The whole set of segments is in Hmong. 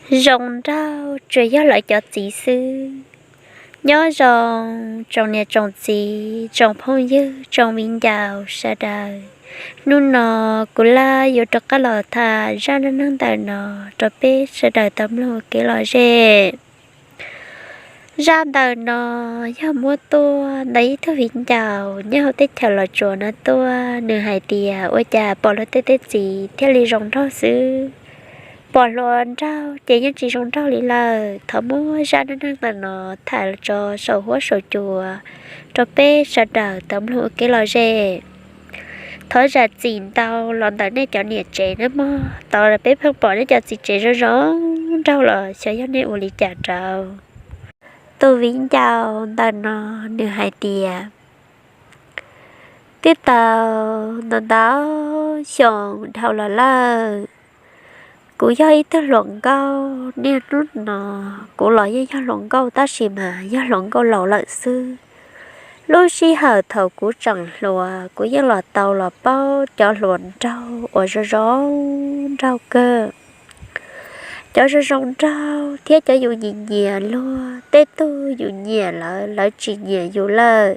zoo nraug tsuas yog lawv cov txiv xwb. Nyob zoo tsoom niam tsoom txiv, tsoom phooj ywg, tsoom viv ncaus sawv daws. Hnub no kuv Laj yuav rov qab los tham zaj neej neeg ntawm no rau peb sawv daws tau mloog kev lom zem. Zaj ntawm no yog muab tuaj ntawm ib tug viv ncaus nyob hauv teb chaws Los Tsuas no tuaj, nws hais tias ua cas pom luag tej teb txiv thiaj li zoo nraug xwb, pom hluas nraug ces yeej tsis zoo nraug li lawm. Thov muab zaj neej neeg ntawm no tham tso saum huab saum cua rau peb sawv daws tau mloog ua kev lom zem. Thov zam txim ntau los ntawm nej cov niam tsev nawb mog, tau peb pheej pom nej cov txiv tsev zoo zoo nraug los xyov yog nej ua li cas rau. Tus viv ncaus ntawm no nws hais tias, twb tau ntau ntau xyoo dhau los lawm, kuv yog ib tug hluas nkauj, niaj hnub no kuv los yeej yog hluas nkauj tab sis mas yog hluas nkauj laus lawm xwb. Lub sij hawm thaum kuv tseem hluas kuv yeej los tau los paub cov hluas nraug uas zoo zoo nraug kawg. Cov zoo zoo nraug thiab cov yus nyiam nyiam luag, tej tug yus nyiam lawv, lawv tsis nyiam yus lawm.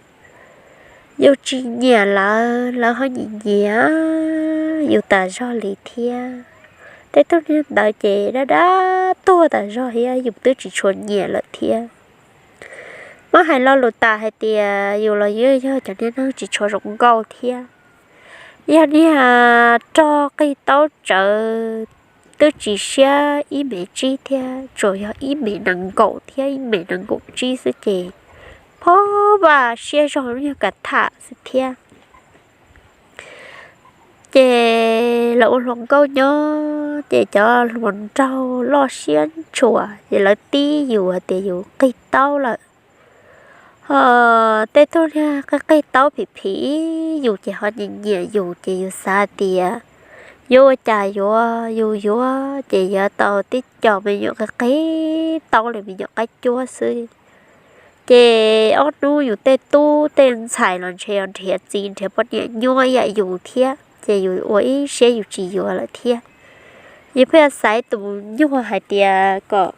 Yus tsis nyiam lawv, lawv ho nyiam nyiam yus tas zog li thiab. Tej tug niag ntawd ces dab dab tuag tas zog thiab yus twb tsis tshua nyiam lawm thiab. Muab hais lo lus tas hais tias yus los yus yog cov niag neeg tsis tshua zoo nkauj thiab. Yog niag rog qig taub tsawv twb tsis siab ib mev tsib thiab, tsuas yog ib mev nees nkaum thiab ib mev nees nkaum tsib xwb ces phob vaj siab zog lub nyuag kav tham xwb thiab. Ces lawv ua hluas nkauj nyob ces cov hluas nraug loj siab ntshua ces lawv tib yus hais tias yus qig taub lawm. Ho tej tug niag qig qig taub phim phim yus ces ho nyiam nyiam yus ces yus xav tias yuav ua cas yuav, yus yuav ces yuav tau tib co me nyuam qig qig taub li me nyuam qaib cuab xwb. Ces ob hnub yus tej tub tej ntxhais los ntshe nrhiav txiv nrhiav poj niam nyuaj ib yam yus thiab ces yus ua ib siab yus tsis yuav lawm thiab. Yus pheej xaiv tus nyuag hais tias kom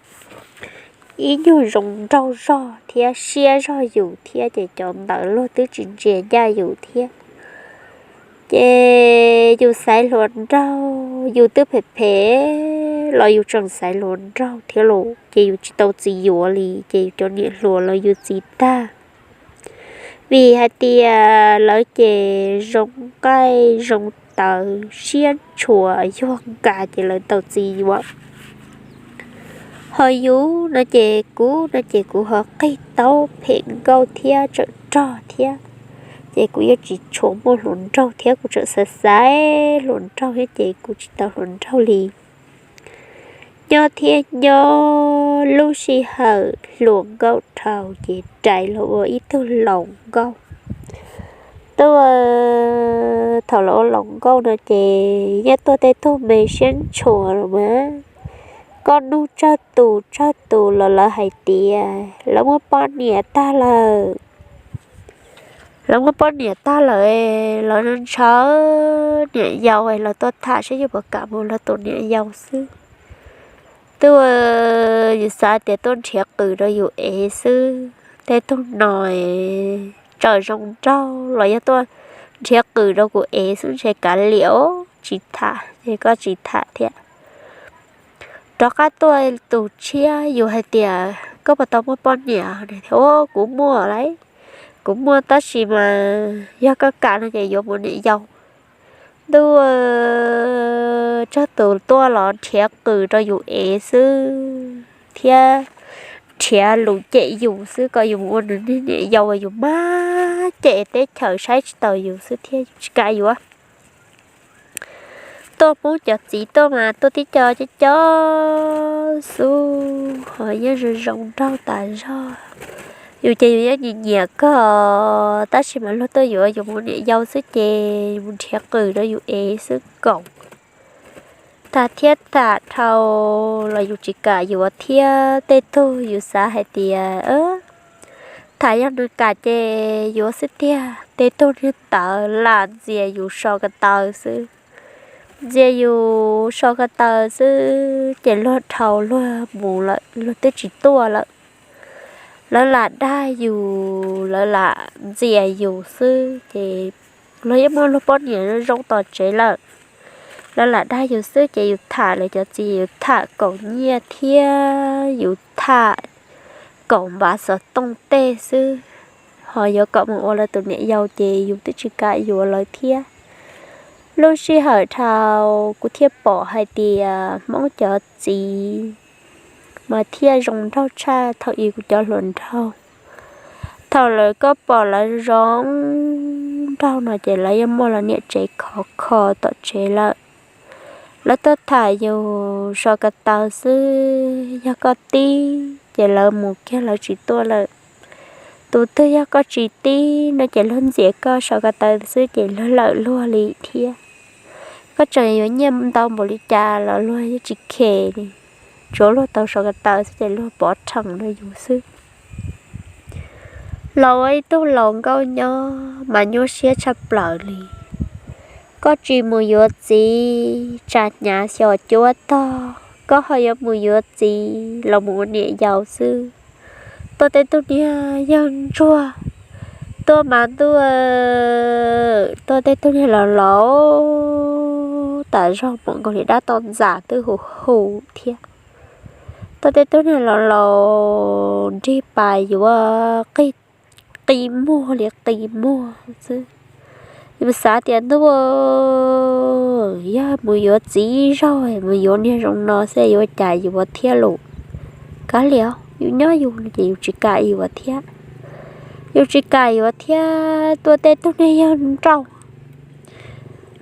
ib nyuag zoo nraug zog thiab siab zog yus thiab ces cov ntawd luag twb tsis ntsia ncaj yus thiab. Ces yus xaiv hluas nraug yus twb phem phem los yus tseem xaiv hluas nraug thiab los ces yus tsis tau txiv yuav li ces yus cov niam hluas los yus txiv tag. Vim hais tias lawv ces zoo nqaij zoo tawv siab ntshua yuag nkas ces lawv tau txiv yuav. Ho yus no ces kuv no ces kuv ho qig taub phem nkauj thiab tsawm rog thiab, ces kuv yeej tsis tshua muaj hluas nraug thiab kuv tseem xav xaiv hluas nraug thiab ces kuv tsis tau hluas nraug li. Nyob thiab nyob lub sij hawm hluas nkauj dhau ces rais los ua ib tug laus nkauj. Tuaj thaum los ua laus nkauj no ces yeej tuaj tej tug me siab ntshua los mas, koj nug tsawg tus tsawg tus los lawv hais tias lawv muaj poj niam tag lawm. Lawv muaj poj niam tag lawm, lawv ntshaw niam yau, lawv tuaj tham saib yus puas kam mus luag tus niam yau xwb. Tuaj, yus xav tias tuaj nrhiav qws rau yus ev xwb. Tej tug no tseem zoo nraug los yog tuaj nrhiav qws rau kuv ev xwb ntshe kav liam, tsis tham ces koj tsis tham thiab. Rov qab tuaj tus tshiab yus hais tias koj puas tau muaj poj niam? Nws tias kuv muaj lawm, kuv muaj tab sis mas yog koj kam no ces yuav mus niam yau. Ntuj, tsawg tus tuaj los nrhiav qws rau yus ev xwb thiab nrhiav lus cem yus xwb kom yus mus ua nws niag niam yau, yus mas cem teb chaws saib tsis taus yus xwb thiab yus tsis kam yuav. Tuaj poob cov txiv tuaj mas tuaj tib co cov co xwb ho yeej zoo zoo nraug tas zog. Yus ces yus yeej nyiam nyiam kawg tab sis mas luag tuaj yuav yus mus niam yau xwb ces yus mus nrhiav qws rau yus ev xwb kaum. Tham thiab tham dhau los yus tsis kam yuav thiab tej tug yus xav hais tias tham yog nws kam ces yuav xwb tiag, tej tug niag tawv lam ntxias yus so ko taw xwb. ntxias yus so ko taw xwb ces luag dhau luag mus lawm, luag twb tsis tuaj lawm. Lawv lam dag yus, lawv lam ntxias yus xwb ces luag yeej muaj luag poj niam zoo tom tsev lawm. Lawv lam dag yus xwb ces yus tham lawv cov txiv, yus tham kaum nyiaj thiab yus tham kaum npav xov tooj tej xwb, ho yuav kom mus ua lawv tus niam yau ces yus twb tsis kam yuav lawv thiab. Lub sij hawm dhau kuv thiaj pom hais tias Hmoob cov txiv mas thiaj zoo nraug tshaj thaum ub kuv cov hluas nraug. Thaum lawv, koj pom lawv zoo nraug no ces lawv yeej muaj lawv niam tsev khov kho tom tsev lawm. Lawv tuaj tham yus so ko taw xwb, yog koj tib ces lawv mus kiag lawv tsis tuaj lawm. Tus twg yog koj tsis tib no ces luag ntxias koj so ko taw xwb ces luag lawm luag li thiab. Koj tseem yuav nyiaj ntau npaum li cas los luag yeej tsis khem li, tsuav luag tau so ko taw xwb ces luag pov rhees rau yus xwb. Los ua ib tug laus nkauj nyob mas nyuaj siab tshaj plaws li. Koj tsis mus yuav txiv tsam hnyav xyom cuab tog, koj ho yuav mus yuav txiv los mus ua niam yau xwb. Tuaj tej tug niag yawg ntsuag, tuaj mas ntuj, tuaj tej tug niag laus laus tas zog pom nkaus li dab toj ntxas twb hu hu thiab. Tuaj tej tug niag laus laus nrig pas yuav qi, qi muag li qi muag xwb. Yus xav tias ntuj, yog mus yuav txiv zaug mus yuav niag zoo no xwb yuav cas yuav thiab lus. Kav liam, yus nyob yus no ces yus tsis kam yuav thiab. Yus tsis kam yuav thiab, tuaj tej tug niag yawg nrauj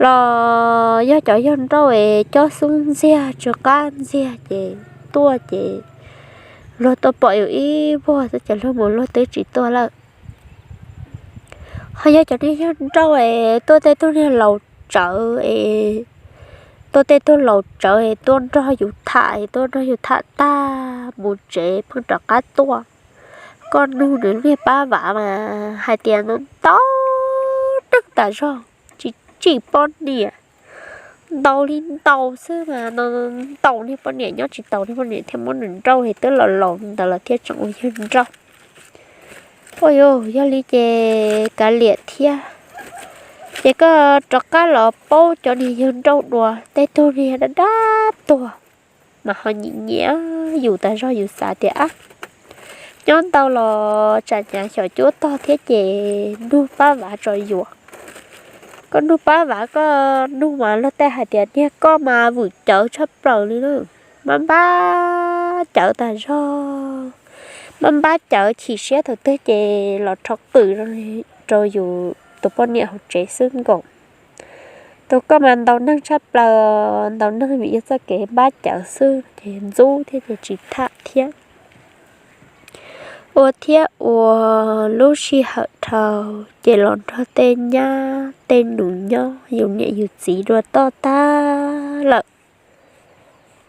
los yog cov yawg nrauj es cob xub ntxiag tsw qab ntxiag ces tuaj ces luag tuaj pom yus ib vuag xwb ces luag mus luag twb tsis tuaj lawm. Ho yog cov niag yawg nrauj es tuaj tej tug niag laus tsawv es, tuaj tej tug laus tsawv es tuaj nrog yus tham es tuaj nrog yus tham tag mus tsev pheej rov qab tuaj. Koj nug nws niag pab vav mas hais tias ntau neeg tas zog tsis tsim poj niam, ntau li ntau xwb mas ntau niag poj niam nyob tsis taus niag poj niam thiaj muab nws nrauj es twb los laus ntawd los thiaj tseem ua yawg nrauj. Ua yog li ces kav liam thiab. Ces koj rov qab los paub cov niag yawg nrauj dua tej tug niag dab dab tuag mas ho nyiam nyiam yus tas zog yus xav tias ab, nyob ntau los tsam hnyav xyom cuab tog thiab ces nug pab vav tso yuav. Koj nug pab vav koj nug mas luag tej hais tias niag koj mas vwm cawv tshaj plaws li na, npab npab cawv tas zog, npab npab cawv chim siab thaum twg ces los rho qws rau yus tus poj niam hauv tsev xwb nkaus. Tus koj mas ntau neeg tshaj plaws, ntau neeg vim yog txoj kev npab cawv xwb ces ntxub thiab ces tsis tham thiab. Ua thiab ua, lub sij hawm dhau ces los nrog tej nyab tej nus nyob yus niam yus txiv dua toj tag lawm.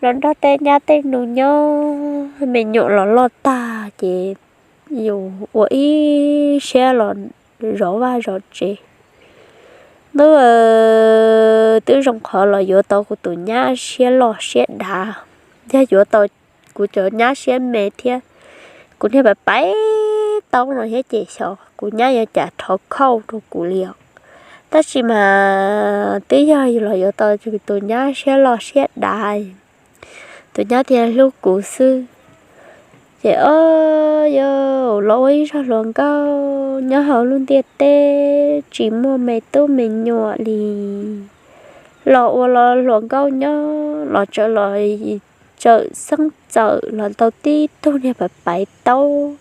Los nrog tej nyab tej nus nyob me nyuam los loj tag ces yus ua ib siab los zov vaj zov tsev. Ntuj, twb zoo qhov los yuav tau kuv tus nyab siab loj siab dav, yog yuav tau kuv cov nyab siab me thiab kuv niag pais pais taub no thiab ces xyov kuv nyab yuav cas rhov khauj rau kuv li os. Tab sis mas twb yog yus los yuav tau tus nyab siab loj siab dav, tus nyab thiaj hlub kuv xwb. Ces o, yus los ua ib zag hluas nkauj nyob hauv lub ntiaj teb tsis muaj me tub me nyuam li. Los ua los hluas nkauj nyob los tsawm los tsawm xeeb txawm los tau tib tug niag pais pais taub,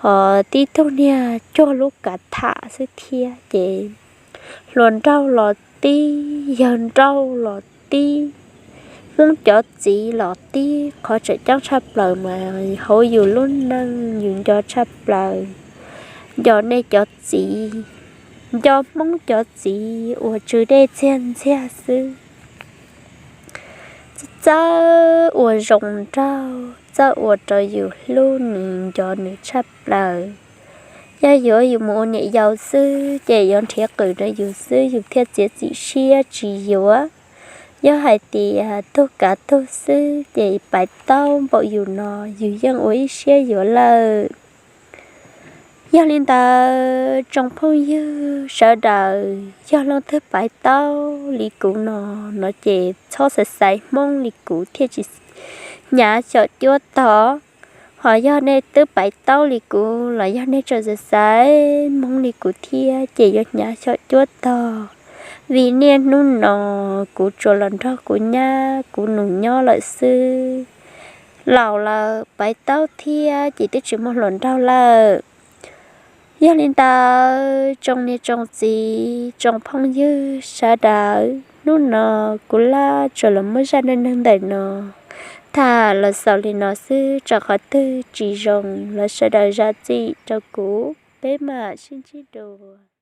ho tib tug niag cuag lub kav tham xwb thiab ces hluas nraug los tib, yawg nraug los tib, Hmoob cov txiv los tib. Qhov tseem ceeb tshaj plaws mas hauv yus lub neej yus nco tshaj plaws, nco nej cov txiv, nco Hmoob cov txiv uas tsw dej txiag ntxiag xwb. Txawj ua zoo nraug, txawj ua rau yus hlub nws nco nws tshaj plaws. Yog yuav yus mus ua niam yau xwb ces yuav nrhiav qws rau yus xwb, yus thiaj txiav txim siab tsis yuav. Yog hais tias tug kav tug xwb ces paiv taub npaum yus no yus yeej ua ib siab yuav lawm. Yog li ntawd tsoom phooj ywg sawv daws, yog leej twg paiv taub li kuv no, no ces txhob xaiv xaiv Hmoob li kuv thiaj tsis hnyav xyom cuab tog. Hos yog nej twb paiv taub li kuv los yog nej tseem xaiv xaiv Hmoob li kuv thiab ces yuav hnyav xyom cuab tog. Vim niaj hnub no kuv tsuas los nrog kuv nyab kuv nus nyob lawm xwb. Laus lawm paiv taub thiab ces twb tsis muaj hluas nraug lawm. Yog li ntawd tsoom niam tsoom txiv tsoom phooj ywg sawv daws, hnub no kuv laj tsuas los muab zaj neej neeg ntawm no tham los xaus li no xwb. Tsam qhov twg tsis zoo los sawv daws zam txim rau kuv, peb mam sib ntsib dua.